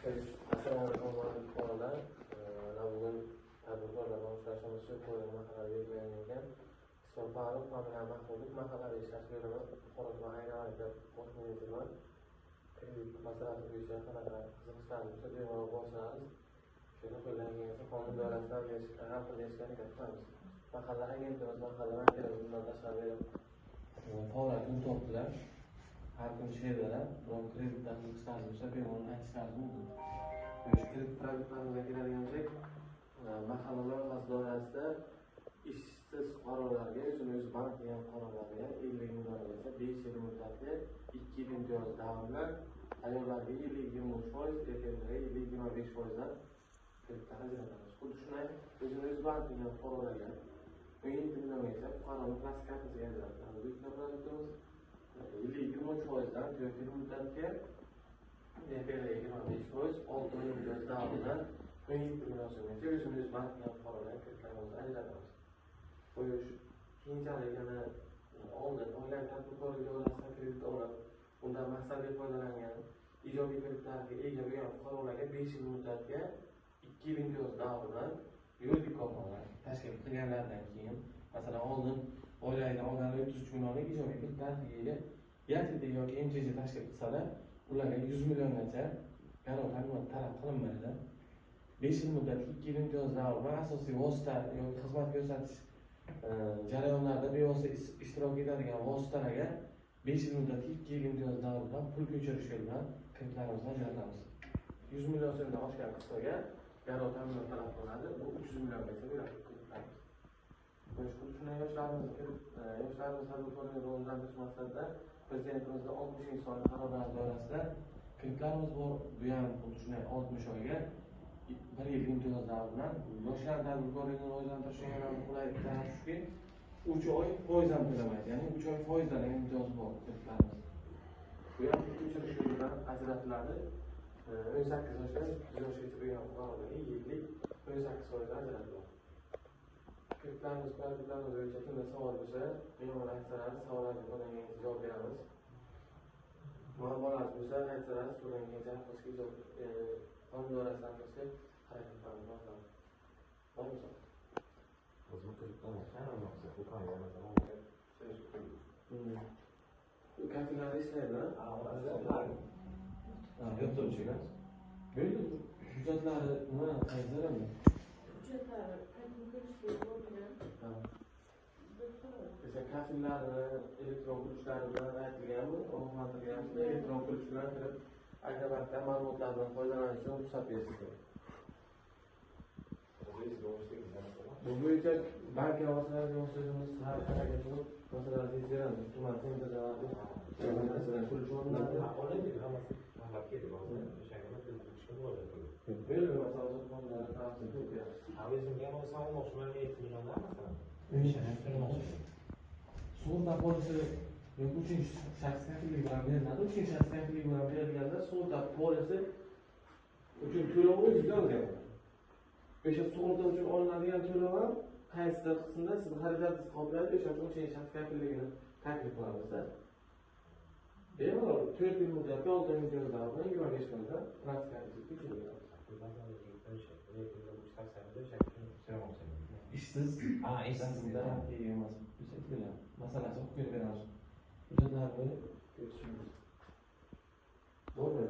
Assalomu alaykum fuqarolar. Mana bugun tadbirkorlar bilan uchrashuvimiz shu qo'ygan mahallada belgilangan ekan. Ismim Farruh, familiyam Mahmudov, mahallaviy ishlash bo'limi Buxoro tuman Aynamayda bosh menejerman. Kredit masalasi bo'yicha qanaqa qiziqishlaringiz bo'lsa, bemalol borsangiz, shuni qo'ldan kelgancha qonun doirasida hal qilib berishga harakat qilamiz. Mahalla agentimiz, mahalla bankirimiz bundan tashqari faoliyat yuritibdilar. Har kun shu yerdalar, biror kreditdan qiziqishlaringiz bo'lsa, bemalol aytishlaringiz mumkin. Shu kredit produktlarimizga keladigan bo'lsak, mahalla loyihasi doirasida ishsiz fuqarolarga, o'zini o'zi band qilgan fuqarolarga 50 milliongacha 5 yil muddatli 2 yil imtiyoz davri bilan ayollarga yillik 23%, erkaklarga yillik 25%dan kreditdan ajratamiz. Xuddi shunday o'zini o'zi band qilgan fuqarolarga 17 milliongacha fuqaroning plastik kartasiga ajratiladi. Bu ikkita produktimiz yillik 23%dan 4 yil muddatga, erkaklarga 25%, 6 oy imtiyoz davri bilan 17 million so'mgacha o'zini o'zi band qilgan fuqarolarga kreditlarimizni ajratamiz. Qo'yish keyinchalik yana oldin oilaviy tadbirkorlik doirasida kredit olib, undan maqsadli foydalangan, ijobiy kreditlarga ega bo'lgan fuqarolarga 5 yil muddatga 2 yil imtiyoz davri bilan yuridik korxonalar tashkil qilganlaridan keyin, masalan, oldin oilaviy olgan 33 millionlik ijobiy kredit narxiga ega YaTT yoki MCJ tashkil qilsalar, ularga 100 milliongacha garov ta'minoti talab qilinmaydi. 5 yil muddatga 2 yil imtiyoz davri bilan asosiy vosita yoki xizmat ko'rsatish jarayonlarida bevosita ishtirok etadigan vositalarga 5 yil muddatga 2 yil imtiyoz davri bilan pul ko'chirish yo'li bilan kreditlarimizni ajratamiz. 100 million so'mdan oshgan qismiga garov ta'minoti talab qilinadi. Bu 300 milliongacha beradi kreditlarimiz. Shunday yoshlarimiz tadbirkorligini rivojlantirish maqsadida Prezidentimizning 60-sonli qarorlari doirasida kreditlarimiz bor. Bu ham xuddi shunday 60 oyga 1 yil imtiyoz davri bilan yoshlar tadbirkorligini rivojlantirish uchun yana bir qulay taraf shuki, 3 oy foiz ham to'lamaydi. Ya'ni 3 oy foizdan ham imtiyoz bor kreditlarimiz. Bu ham pul ko'chirish yo'li bilan ajratiladi. 18 yoshdan 30 yoshgacha bo'lgan fuqarolarga yillik 18% ajratiladi. Kreditlarimiz, produktlarimiz bo'yicha kimda savol bo'lsa, bemalol aytsangiz, savollarga qo'ldan kelgancha javob beramiz. Muammolar bo'lsa, aytsangiz, qo'ldan kelgancha hal qilishga ijob, qonun doirasida hal qilishga harakat qilamiz. Bormi savol? O'zim kreditdan masalan, Kafelarda ishlaydi, ha? Yo'q, to'g'ri. Bo'ldi. Hujjatlari nima qayerda? Hujjatlari qaytib ko'rishga bo'lgan. O'sha kafillarni elektron kulichlari bilan aytilganmi, ogohlantirilganmi? Elektron kulich bilan kirib, Agrobankdan ma'lumotlardan foydalanish uchun ruxsat berish kerak. Bu bo'yicha bank vositalari har harakat qilib, masalan, beramiz. Tuman sentrlarda masalan, kulich o'rinlari bo'ldi, masalan, O'zimga ham olsam olmoqchiman, 7 milliondan masalan. Sug'urta polisi yoki uchinchi shaxs kafilligi bilan beriladi. Uchinchi shaxs kafilligi bilan berilganda sug'urta polisi uchun to'lov o'zida o'zgaradi. O'sha sug'urta uchun olinadigan to'lov ham qaysidir qismda sizni xarajatingizni qoplaydi. O'sha uchun uchinchi shaxs kafilligini taklif qilamiz. Bemalol 4 yil muddatga 6 oy imtiyoz davri bilan 25%dan plastik kartasiga ko'chirib beramiz. Ishsiz rasmda ega emas. Masalasi o'qib kelib beramiz. Hujjatlarni ko'rishimiz. Bormi?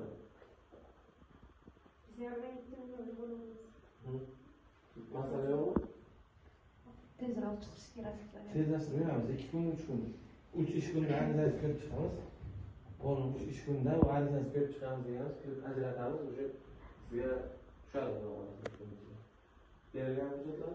Biz ham 7 million bo'lamiz. Masala yo'qmi? Tezroq chiqish kerak. Tezlashtirib beramiz. 2 kun, 3 kun. 3 ish kunda arizangizni ko'rib chiqamiz. Bo'ldi, 3 ish kunda u arizangizni ko'rib chiqamiz deganimiz, kredit ajratamiz, o'sha sizga tushadi. Berilgan hujjatlar?